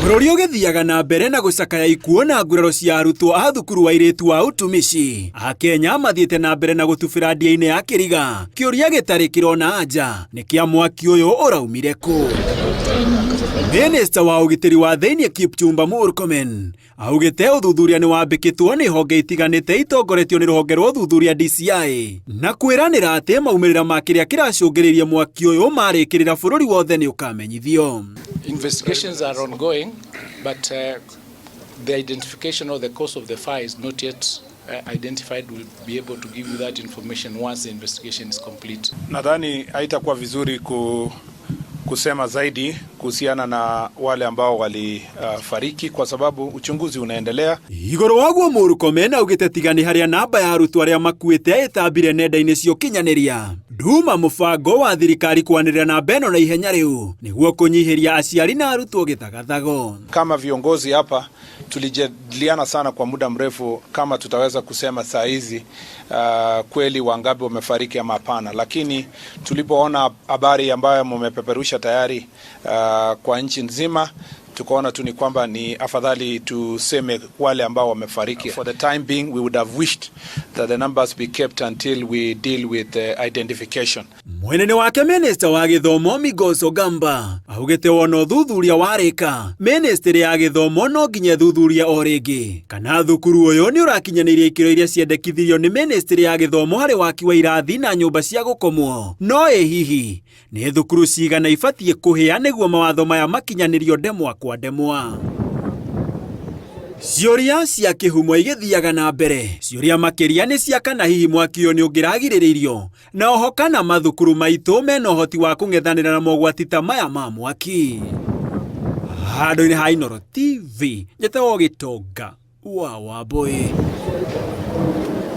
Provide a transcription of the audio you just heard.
Bũrũri ũgĩthiaga na mbere na gũcakaya ikuũ na nguraro cia arutwo a thukuru wa airĩtu wa utumishi, Akenya mathiĩte na mbere na gũtubĩra ndia-inĩ ya kĩriga. Kĩũria gĩtarĩ kĩrona anja nĩ kĩa mwaki ũyũ ũraumire kũ? Minista wa ũgitĩri wa thĩinĩ Kipchumba Murkomen augĩte ũthuthuria nĩ wambĩkĩtwo nĩ honge itiganĩte itongoretio nĩ rũhonge rwa ũthuthuria DCI na kwĩranĩra atĩ maumĩrĩra ma kĩrĩa kĩracũngĩrĩirie mwaki ũyũ marĩkĩrĩra bũrũri wothe nĩ ũkamenyithio. Investigations are ongoing, but the identification of the cause of the fire is not yet identified. We'll be able to give you that information once the investigation is complete. Nadhani haitakuwa vizuri kusema zaidi kuhusiana na wale ambao walifariki kwa sababu uchunguzi unaendelea. Igũrũ waguo Murkomen augĩte tiga nĩ harĩa namba ya arutwo arĩa makuĩte ĩtambire nenda-inĩ cia ũkinyanĩria, nduma mũbango wa thirikari kwanĩrĩra namba ĩno na ihenya rĩu nĩguo kũnyihĩria aciari na arutwo gĩthagathago. Kama viongozi hapa tulijadiliana sana kwa muda mrefu kama tutaweza kusema saa hizi kweli wangapi wamefariki ama hapana, lakini tulipoona habari ambayo mumepeperusha tayari kwa nchi nzima, tukaona tu ni kwamba ni afadhali tuseme wale ambao wamefariki. For the time being, we would have wished that the numbers be kept until we deal with the identification. Mwenene wake minista wa gĩthomo Migos Ogamba augĩte wona ũthuthuria warĩka, ministry ya gĩthomo no nginya ĩthuthurie o rĩngĩ kana thukuru ũyũ nĩ ũrakinyanĩirie ikĩro iria ciendekithirio nĩ ministry ya gĩthomo harĩ waki wa irathi na nyũmba cia gũkomwo. No ĩ hihi nĩ thukuru cigana ibatiĩ kũhĩa nĩguo mawatho maya makinyanĩrio ndemwa kwa ndemwa? Ciũria cia kĩhumo igĩthiaga na mbere, ciũria makĩria nĩ cia kana hihi mwaki ũyũ nĩ ũngĩragirĩrĩirio, na oho kana mathukuru maitũ mena ũhoti wa kũng'ethanĩra na mogwati ta maya ma mwaki. Handũ-inĩ ha Inooro TV, njĩtagwo Gĩtonga wa Wambũi.